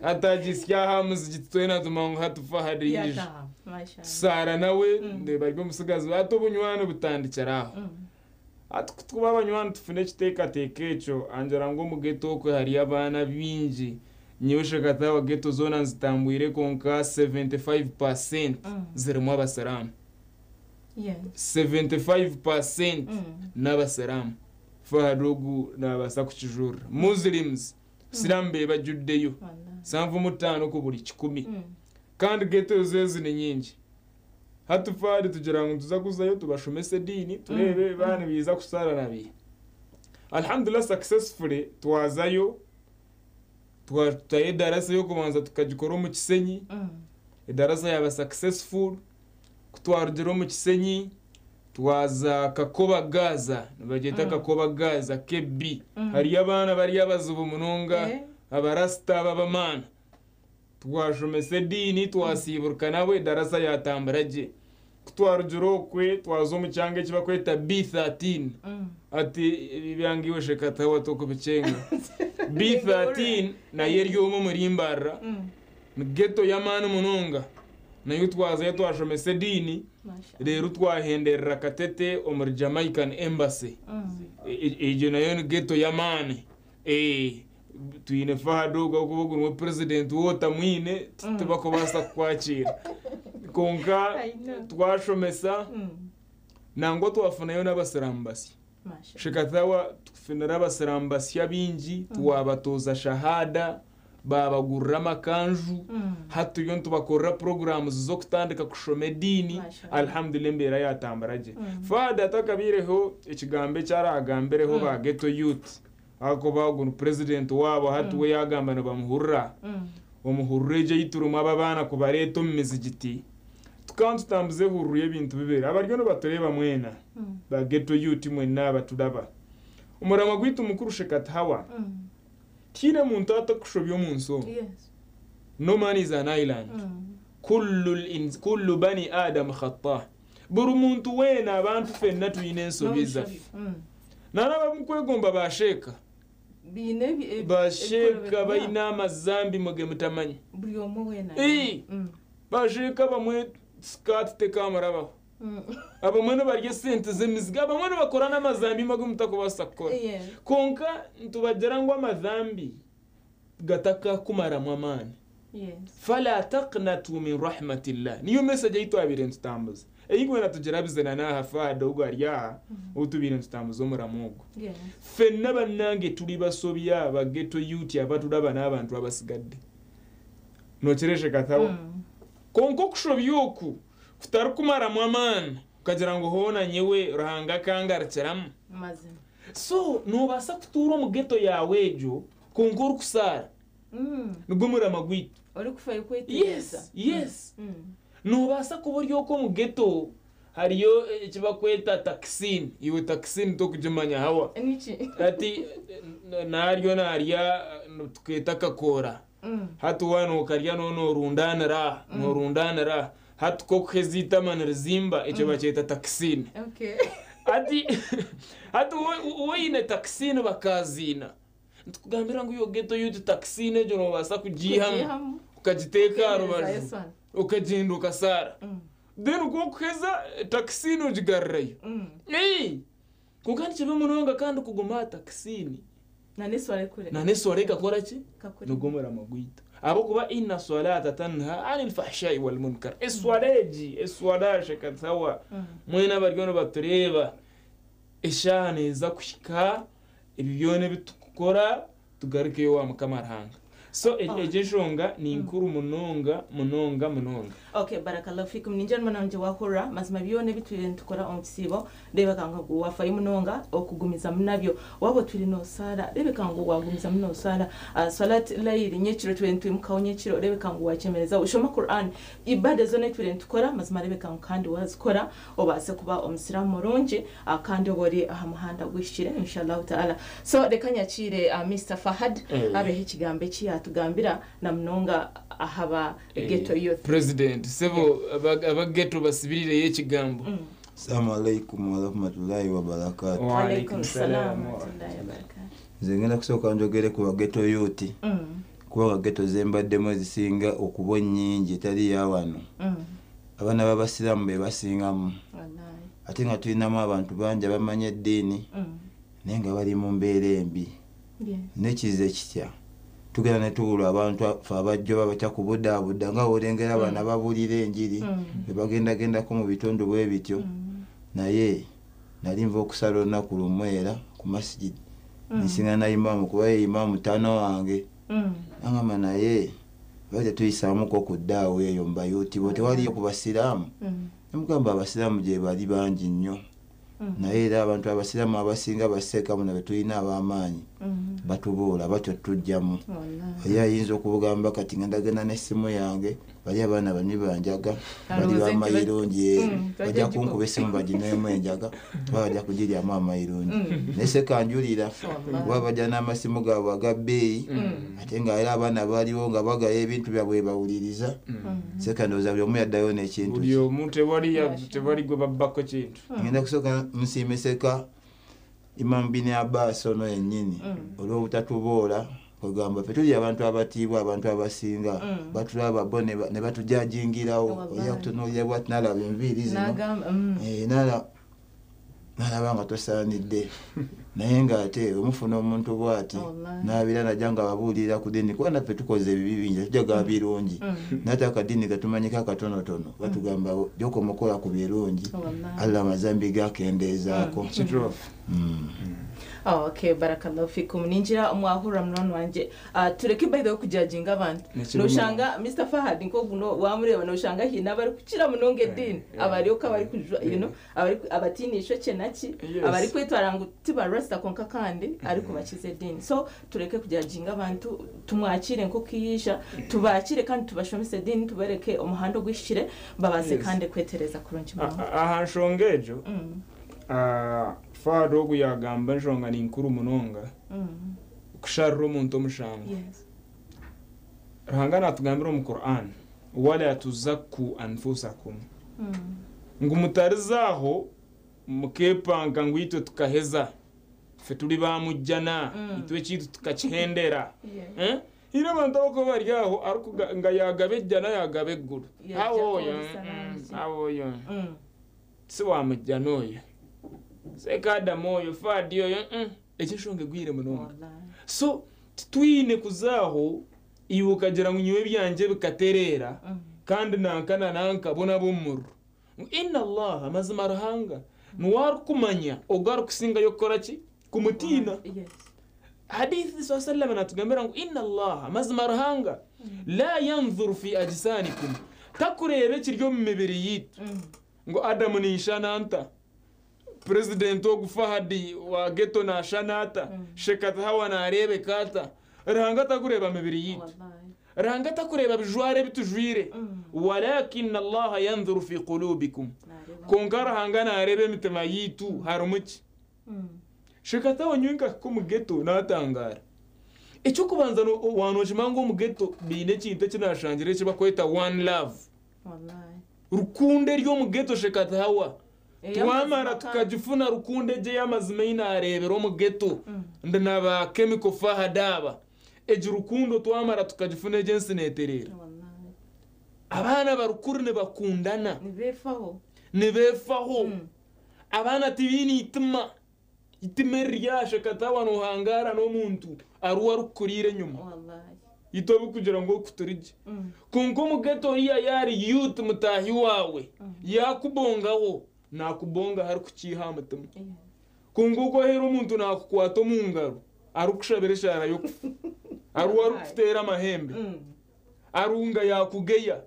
Hati agisya aha muzigiti, twena tumanya ngu hati Fahad yaija. Yataha. Mashallah. Tusaara nawe, ndeeba ari omusigazi, hati obunywani butandikira aho. Hati ku tukuba abanywani tufuna ekiteekateeko ekyo, angira ngu omu ghetto okwe hariyo abaana baingi. Nyowe Shekatawa ghetto zoona nzitambwire kwonka 75% zirimu abasiraamu. 75% n'abasiraamu. Fahad ogu naabaasa kukijurira. Muslims, Busiraamu beebajuddeyo. 75 ku buri kikumi. Kandi ghettos ezi ni nyingi. Hati Fahad tugira ngu nituza kuzayo tubashomese ediini tureebe baaba nibaija kusaara na biiha. Alhamdulillah successfully twazayo twatayo edarasa ey'okubanza tukagikora omu Kisenyi, edarasa yaaba successful. Ku twarugire omu Kisenyi twaza Kakoba Gaza, nibagyeta Kakoba Gaza KB. Hariyo abaana bari abazibu munonga, abarasita b'abamaani. Twashomesa ediini, twasiiburuka nabo, edarasa yaatambura gye. Ku twarugire okwe, twaza omu kyanga eki barikweta B13. Hati ebi ebyanga iwe Shekatawa tokubikyenga. B13 nayo eri omwe omuri Mbarara, ni ghetto y'amaani munonga. Nayo twazayo twashomesa ediini, reero twahenderera Katete omuri Jamaican Embassy. Egyo nayo ni ghetto y'amaani. Twine Fahad ogu ahabw'okuba ogu niwe president waaba otamwine tibakubaasa kukwakiira. Kwonka twashomesa nangwa twafunayo n'abasiraamu basya. Shekathawa tufunire abasiraamu basya baingi twabatooza shahaada, baabagurira amakanju, hati turiyo nitubakorera programs z'okutandika kushoma ediini, Alhamdulillah embeera yaatambura gye. Fahad hatakabaireho ekigambo eki araagambireho ba ghetto youth, Ahakuba ogu ni purezidenti waabo hati we yaagamba nibamuhurira. Omu hururu egyo ei turimu aba abaana kubareeta omu mizigiti, tukaba nitutambuza ehururu y'ebintu bibiri. Abariyo nibatureeba mwena, ba ghetto youth mwena abaturaba. Omuramwa gwaitu mukuru Shekatihawa, tihaine muntu atakushobya omu nsi omu. No man is an island. Kullu bani Adam khatta. Buri muntu weena, abantu ffenna twine ensobi zaffe. Nana abamukwegomba basheeka. Biine Basheeka ebikorwa baine amazambi muge mutamanya. Buri omwe weena. Basheeka abamwe sikaati tekamurabaho. Abamwe nibarya esente z'emizigo, abamwe nibakora n'amazambi agu mutakubaasa kukora. Kwonka nitubagira ngu amazambi gatakakumaramu amaani. Fala taqnatu min rahmatillah. Niyo message ei twabaire nitutambuza. Ei kwenda tugirabize na n'aha Fahad ogu ari aha, ou tubaire nitutambuza omuramo ogu. Ffenna bannange turi basobya ba ghetto youth abaturaba n'abantu abasigadde. Nokireeshe Kathawa? Kwonka okushobya oku kutarikumaramu amaani okagira ngu hoona nyowe Ruhanga akangarukiramu. Mazima. So noobaasa kutuura omu ghetto yaawe egyo kwonka orikusaara. Nigwo murama gwaitu. Orikufayo kwetereeza. Yes. Noobaasa kuba ori okwo omu ghetto hariyo eki barikweta takisini. Iwe takisini tokugimanya hawa. Niki? Hati naryo narya tukeeta akakoora. Hati waaba nookarya nooba noorundaanira aha, noorundaanira aha. Hati ku orikuheza eitama nirizimba, ekyo bakyeta takisini. Hati woine takisini bakaziina. Nitukugambira ngu iwe ghetto youth takisini egyo noobaasa kugiihamu Kugiihamu. okagiteeka aha Okeemereza rubaju eswala. okagyenda okasaara. Then ku orikuheza takisini ogigarurayo. Kwonka nikibi munonga kandi kuguma aha takisini. Na n'eswala ekure. Na n'eswala ekakora ki? Kakure. Nigwo murama gwaitu. Ahabw'okuba inna swalata tanha anil fahshai wal munkar. Eswala egi, eswala Shekathawa, mwena abariyo nibatureeba, eshaaha neeza kuhika ebi byona ebi turikukora tugarukeyo owa Mukama Ruhanga. So egyo enshonga ni nkuru munonga munonga munonga. Okay, barakallahu fikum. Ningira nimwo nangye wahurira mazima byona ebi twire nitukora omu kisiibo, reebeka ngu waafayo munonga okugumizamu nabyo. Waaba otwire noosaara, reebeka ngu waagumizamu noosaara. Swalat layili nyekiro twire nitwimukaho nyekiro, reebeka ngu waakyemerezaho. Shoma Quran. Ibada zoona ezi twire nitukora, mazima reebeka ngu kandi waazikora obaase kuba omusiraamu murungi kandi obe ori aha muhanda guhikire inshallah ta'ala. So reka nyakiire Mister Fahad abeho ekigambo eki yaatugambira na munonga aha ba ghetto youth. President, sebo aba ghetto basibirireyo ekigambo. Assalamu alaikum warahmatullahi wabarakatuh. Wa alaikum salam wa rahmatullahi wabarakatuh. Nze ngenda kusooka njogere ku baghetto youth kubanga ghetto ze mbaddemu ezisinga okuba ennyingi etali ya wano. Abaana b'abasiraamu be basingamu. Wallahi. Ate nga tulinamu abantu bangi abamanyi eddiini naye nga bali mu mbeera embi. Nekize kitya tugenda ne tubulwa abantu ffe abajja oba batya kubudaabuda nga wolengera abaana babuulira enjiri bwe bagendagendako mu bitundu bwe bityo. Naye nali nva okusala olunaku lumu era ku masigidi nsinga na imaamu, kuba ye imaamu taano wange. Agamba, naye bali tetuyisaamuko ku ddaawo eyo mu bayuutibo, tewaliyo ku basiraamu? Nemugamba, abasiraamu gye bali bangi nnyo, naye era abantu abasiraamu abasinga baseeka muno be tulina ab'amaanyi batubuula batyo tujjamu. Oli ayinza okubugamba kati ngenda genda n'essimu yange, bali abaana banywi banjaga, bali Alowooza nti bamayirungi, bajja bajja kunkuba essimu baginywemu enjaga oba bajja kugiryamu amayirungi. Naye sekanjulira, kuba bajja n'amasimu gaabwe aga bbeeyi, ate nga era abaana baliwo nga bagaya ebintu byabwe bawuliriza. Sekandowooza buli omu yaddayo n'ekintu. Buli omu, tewali gwe babbako kintu. Ngenda kusooka nsiimiseka Imam Bini Abbas ono yennyini olw'obutatuboola. Kwegamba ffe tuli abantu abatiibwa, abantu abasinga batulaba bo ne batujajingirawo. Oli akutunuulira bwati nalaba enviiri zino. N'agamba, Eh, nalaba nga tosaanidde, naye ng'ate omufuna omuntu bw'ati n'abeera najja nga babuulirira ku ddiini, kuba naffe tukoze ebibi bingi, tujagaba birungi, naye ate akaddiini katumanyiko akatonotono, batugamba gyokoma okukola ku birungi, Allah amazambi gakendeezaako. Kituufu. Oh, okay, barakallahu fikum. Ninjira mwahurra munoni wanje. Tureke by the way kujajinga abantu. Nekiruma. Noshanga Mr. Fahad nkoguno wamureba, noshanga hina bari kukira munonga edini, abarioka bari kujwa, abari abatinisho kyenaki, abari kwetwara ngu tibarasta, konka kandi ariko bakize edini. So tureke kujajinga abantu, tumwakire nkokiyisha, tubakire kandi tubashomise edini, tubereke omuhanda ogwishire babaze kandi kwetereza kurungi munonga. Aha nshonga egyo, Fahad ogu yagamba enshonga ni nkuru munonga, okusharira omuntu omushango. Ruhanga natugambira omu Quran, wala tuzakku anfusakum, ngu mutarizaaho mukepanka ngu itwe tukaheza, ffe tuli bamujjana, itwe ekintu tukakihendera. Eh? Ira abantu abakuba bari aho arikuga nga yagaba ejjana, yagaba eggulu. Yajja awo oyo, kwolesa nansi. Awo oyo si wamujjana, oyo sekaadamu, oyo Faadi oyo, Ekyo enshonga egwire munonga. So titwine kuzaaho iwe ukagira ngu nyowe ebyangye bikatereera kandi nanka na nanka bo nab'omumuriro. Ngu inna Allaha, mazima Ruhanga niwe arikumanya ogu arikusingayo kukora ki? Kumutiina. Hadithi sa sallama natugambira ngu inna Allaha, mazima Ruhanga, la yanzuru fi ajsanikum, takureeba ekiri omu mibiri yiitu, ngu Adamu ninshana nta, purezidenti ogu Fahadi wa geto nashana ata, Shekatahawa nareebeka ata. Ruhanga takureeba mibiri yiitu, Ruhanga takureeba bijwaro ebi tujwire, walakina Allaha yanzuru fi qulubikum, konka Ruhanga nareeba emitima yiitu harimu ki. Shekatawa nyowe nkahika omu geto natangara. Ekyokubanza, wanokimanya ngu omu geto biine ekintu eki nashangire eki bakweta one love, rukundo eri omu geto. Shekatahawa, twamara tukagifuna rukundo egyo ey'amazima ei nareebera omu geto ndi na ba Chemical Fahad aba. Egi rukundo twamara tukagifuna, egyo ensi neetereera. Abaana barukuru nibakundana, nibefaho. Nibefaho. Abaana tibiine itima, itima eriri Shekatawa nohangara n'omuntu aruwe arikukuriira enyuma, itwe bikugira ngu okuturigye. Konka omugeto oriya yari youth mutahi wawe yakubongaho, nakubonga hari kukiiha aha mutima. Konka okwahera omuntu nakukwata omu ngaro arikushabira eshaara y'okufa, aruwe arikuteera amahembe, arunga yakugeya.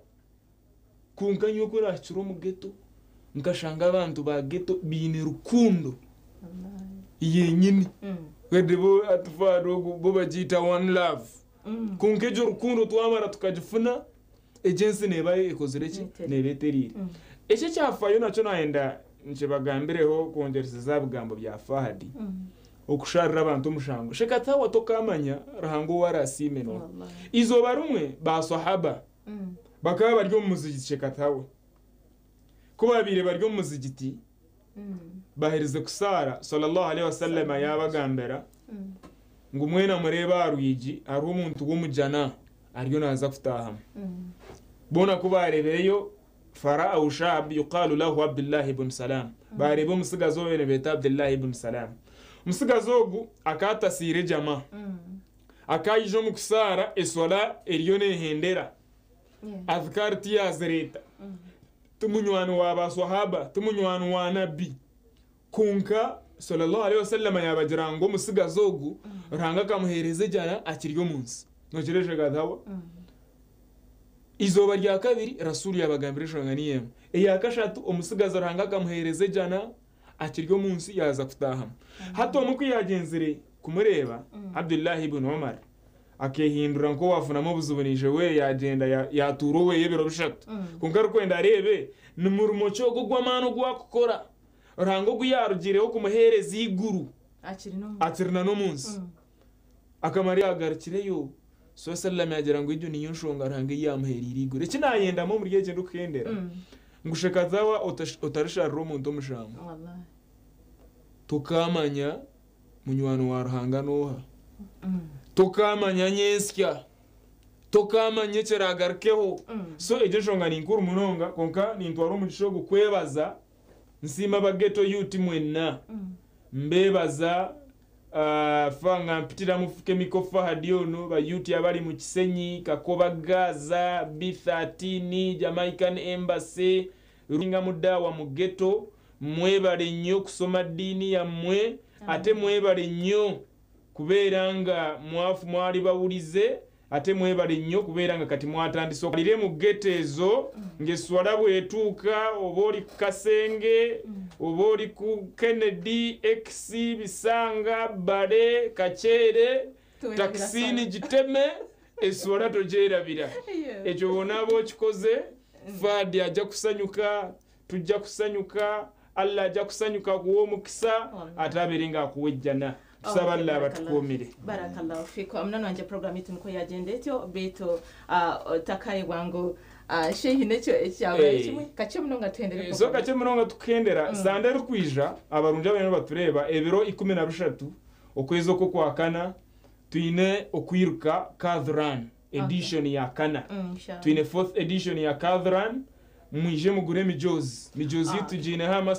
Konka nyowe ku nahikire omu geto nkashanga abantu ba geto biine rukundo yenyini, kadi bo atufaada ogu bo bagiita one love. Konka egyo rukundo twamara tukagifuna, egyo ensi neeba ekozire ki? Neeba eteriire. Ekyo ekyafayo nakyo nayenda nkibagambireho kwongyeresa bigambo bya Fahadi, okusharira abantu omushango. Shekatawa, tokamanya Ruhanga owu arasiime. No izooba rimwe basahaba bakaba bari omu muzigiti. Shekatawa, ku babiire bari omu muzigiti baherize kusaara, sallallahu alaihi wasallama yabagambira ngu mwena murebe aha rwigi, hariho omuntu w'omujana ariyo naaza kutahamu. Boona ku bareebereyo Faraahu shab yuqaalu lahu Abdullahi ibn Salam. Baareeba omutsigazi ou nibeeta Abdullahi ibn Salam. Omutsigazi ogu akaba atasiire jama. Akaija omu kusaara eswala eriyo neehendera. Adhikaari tiyaazireeta. Ti munywani wa baaswahaba, ti munywani wa Nabbi. Kwonka Sallallahu Alaihi Wasallam yaabagira ngu omutsigazi ogu Ruhanga akamuheereza ejjana akiri omu nsi. Nokireeba Hawa? Eizooba rya kabiri Rasul yaabagambira enshonga niyo emwe. Eya kashatu omutsigazi Ruhanga akamuheereza ejjana akiri omu nsi yaaza kutaahamu. Hati omwe ku yaagyenzire kumureeba, Abdullah ibn Umar akeehindura nk'owaafunamu obuzibu naija we yaagyenda yaatuura owe ebiro bishatu. Kwonka arikwenda areebe ni murimo ki ogu ogw'amaani ogu akukora Ruhanga ogu yaarugiireho kumuheereza eiguru akiri na n'omu nsi. Akamara yaagarukireyo, Swalla sallam yaagira ngu egyo niyo nshonga Ruhanga ei yaamuheereire eiguru. Eki naayendamu omuri eki ndikuhendera, ngu Shekathawa otarisharira omuntu omushango. Tokaamanya munywani wa Ruhanga n'oha. Tokaamanya nyentsya. Tokaamanya ekiraagarukeho. So egyo enshonga ni nkuru munonga kwonka nintwara omugisha ogu kwebaza Nsiima aba ghetto youth mwenna. Mbebaza fa nga mpitira mu Chemical Fahad ono, ba youth abali mu Kisenyi, Kakoba Gaza, B13, Jamaican Embassy, Ruhinga mu daawa mu ghetto, mwebale nnyo kusoma ddiini yammwe ate mwebale nnyo kubeera nga mwafu mwali bawulize Ate mwebale nnyo kubeera nga kati mwatandise okalire mu ghetto ezo ng'esswala bw'etuuka oba oli ku Kasenge oba oli ku Kennedy, X, Bisanga, Bbale, Kakyere, takisiini giteme esswala togyerabira. Ekyo bw'onaaba okikoze Fahad ajja kusanyuka, tujja kusanyuka, Allah ajja kusanyuka akuwe omukisa ate abeere ng'akuwa ejjana. Tusaba Allah abatukuumire. Barakallahu fikum. Munywani wangye program yaitu nikwo yagyenda etyo beitu otakayebwa ngu shehi nekyo ekyaburayo kimwe kakye munonga tuhendere. So kakye munonga tukuhendera sande erikwija abarungi abariyo nibatureeba ebiro 13 okwezi okw'okwakana twine okwiruka Kadhran edition ya kana. Twine fourth edition ya Kadhran mwije mugure emijoozi. Emijoozi tugiineho amatsiko.